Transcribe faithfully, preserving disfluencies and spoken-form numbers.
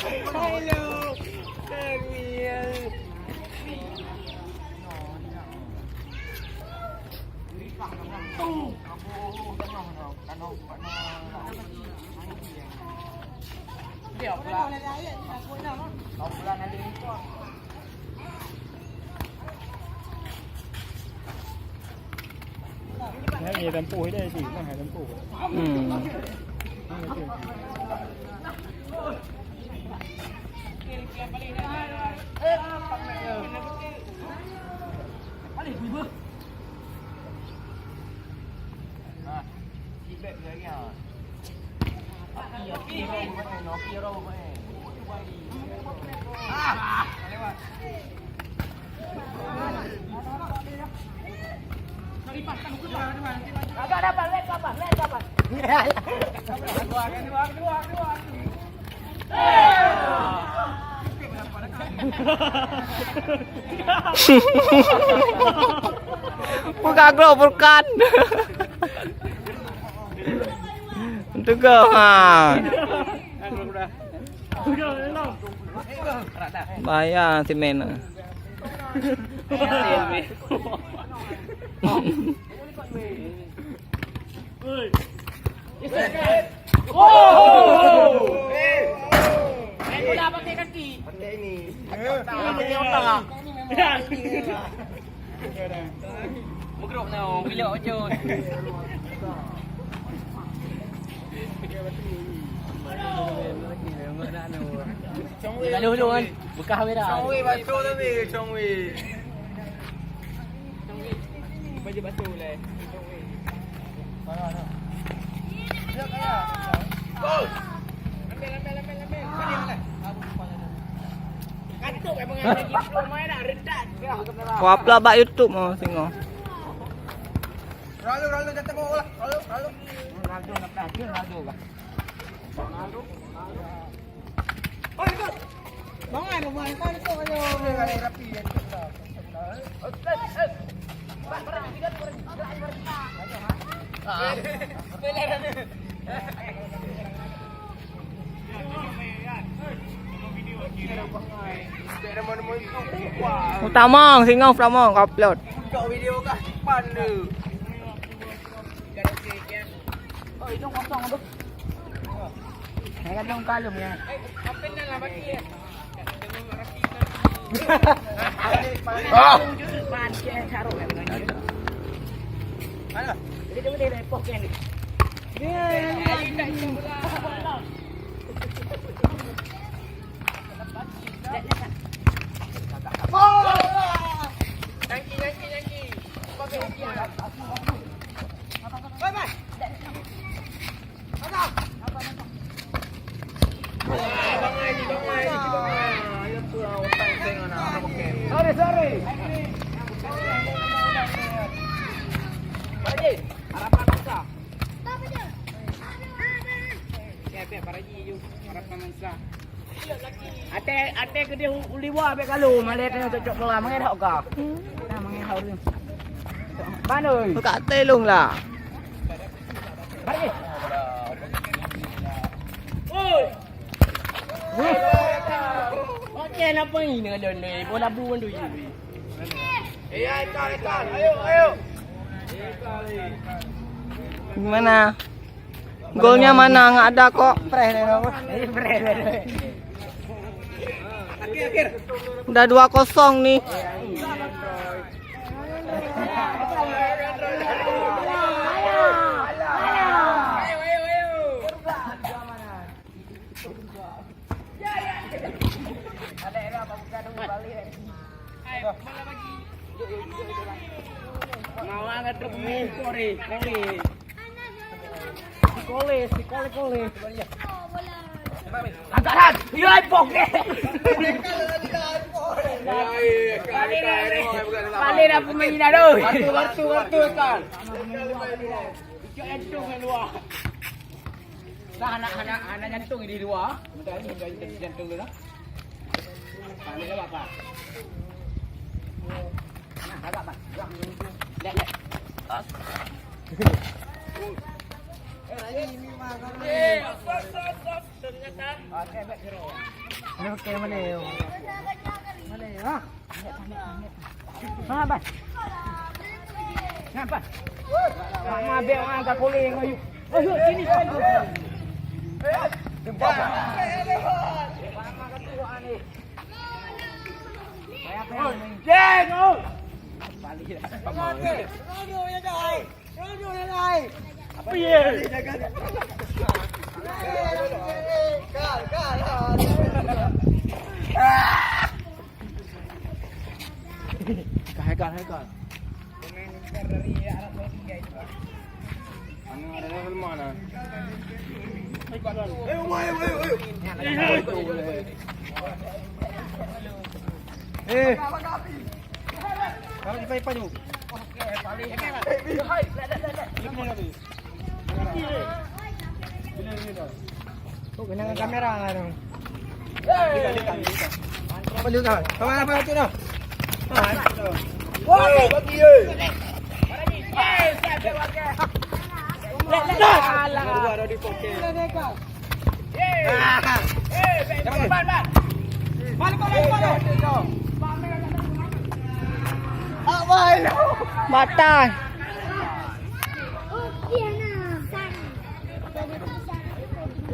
Hai, hai tempuh dia, Ji. Nah, hai tempuh. Hmm. Buka grup Furkan. Teguh, ha. Bahaya simen. Meugrop na, bilok cut. Lalu dulu kan, bekah merah. Chong Wei batu tapi, Chong Wei. Baju batu lah. Gol. Ambil, ambil, ambil, ambil. Kantuk memang lagi belum main nak retak. Wah, pula bak YouTube mah singoh. Lalu, lalu, datang bola. Lalu, lalu. Ronaldo nak dah, Ronaldo kah? Ronaldo, Ronaldo. Oi, ikut. Bangai rumah, ikut, ikut, ayo. Rapi, rapi, rapi. Utamong, singoh utamong, kaplot. Oh, hidung kosong tu. Saya kan dong kalung ya. Ah! Mana? Jadi dia boleh lepoh kan. Dia Sorry, sorry. Pak Haji, harapan Hamzah. Siap, siap, Pak Haji, jom. Harapan Hamzah. Até, até keudeh u, u liwa bèk kalu, malèe teuh cocok bola, mangai dak ka. Nah, mangai hau tu. Ban oi. Buka telung lah. Balik. Oi. Oke, napa ini dengan dia ni? Bola bu mandui. Eh, ya, Ikan, Ikan. Ayo, ayo. Gimana? Golnya mana? Nggak ada kok. Preh deh, apa? Preh deh. Akhir, akhir. Udah dua kosong nih. Mawa ngadep mingkore, kore. Sikole, sikole, kole. Angkat, Han. Iya, ipok deh. Paling dah pemain dah tu. Kartu, kartu, kartu, kan. Icok jantung yang luar. Nah, anak, anak, anak jantung di luar. Minta ni, minta jantung dulu. Nah, ni lah, Pak. Nah, agak, Pak. Lihat, lihat. Oke, mana ya? Mana ya? Ha, Bang. Kenapa? Mak mabek orang angkat kuling, ayo. Ayo, sini, Bang. Jen! Balik. Apa ye? Hai Kal, hai Kal. Mana ada Salman ah? Eh. Kalau kita ipa jom. Tu kena dengan kamera lah tu. Apa dia tahan? Kawan apa tu dah? Woi, bagi eh. Alah. Baru ada di poket. Matan.